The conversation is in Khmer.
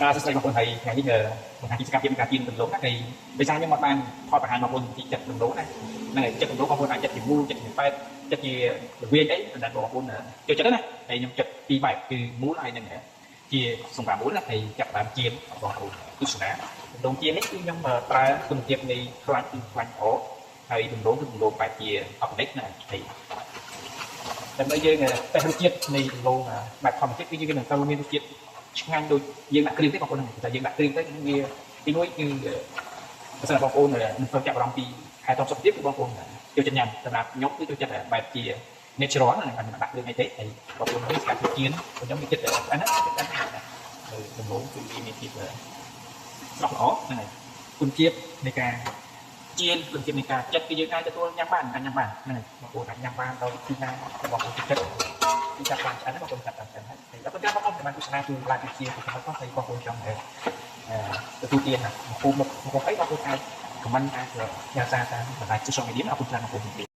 បាទសួស្តីបងប្អូនហើយថ្ងៃនេះបង្ហាញពីសកម្មភាពនៃការជៀនដំឡូងណាហើយដោយសារខ្ញុំអត់បានថតបង្ហាញបងប្អូនពីចិត្តដំឡូងណាហ្នឹងហើយចិត្តដំឡូងបងប្អូនអាចចិត្តជាមូលចិត្តជាប៉ែតចិត្តជាល្វាយអីសម្រាប់បងប្អូនចូលចិត្តណាហើយខ្ញុំចិត្តពីរបែបគឺមូលហើយនឹងជាសម្រាប់មូលណាហើយចាប់ដើមជៀនបងប្អូនទស្សនាដំឡូងជៀននេះគឺខ្ញុំប្រើគុណភាពនៃខ្លាញ់គឺខ្លាញ់ល្អហើយដំឡូងគឺដំឡូងបែបជា organic ណាហើយដើម្បីយើងតេស្តរសជាតិនៃដំឡូងបែបធម្មជាតិគឺយើងនឹងត្រូវមានរសជាតិឆ្ងាញ់ដូចយើងដាក់គ្រឿងទេបងប្អូនតែយើងដាក់គ្រឿងទៅវាទីមួយគឺបើសិនបងប្អូនមិនសូវចាប់អារម្មណ៍ពីខែតសុខភាពគឺបងប្អូនចូលចិត្តញ៉ាំសម្រាប់ខ្ញុំគឺចូលចិត្តបែបជា natural ហ្នឹងមិនដាក់គ្រឿងអីទេហើយបងប្អូននេះស្កាត់ជៀនខ្ញុំមានចិត្តអាហ្នឹងចិត្តអាហ្នឹងដំឡូងគឺវាមានភាពស្រស់ល្អហ្នឹងហើយគុណជាតិនៃការជៀនគុណជាតិនៃការចិត្តគឺយើងអាចទទួលញ៉ាំបានអាចញ៉ាំបានហ្នឹងហើយបងប្អូនអាចញ៉ាំបានដោយទីណាបងប្អូនចិត្តទីចាប់បានឆ្អិនបងប្អូនចាប់តាមឆ្អិនហើយអរគុណច្រើនបងប្អូនដែលបានទស្សនាគឺឡាយជាពីខាងផងហើយបងប្អូនចង់ទទួលទានមកពូមកមកអីបងប្អូនអាច comment អាចញ៉ាំសារតាមបណ្ដាញ social media អរគុណច្រើនបងប្អូន។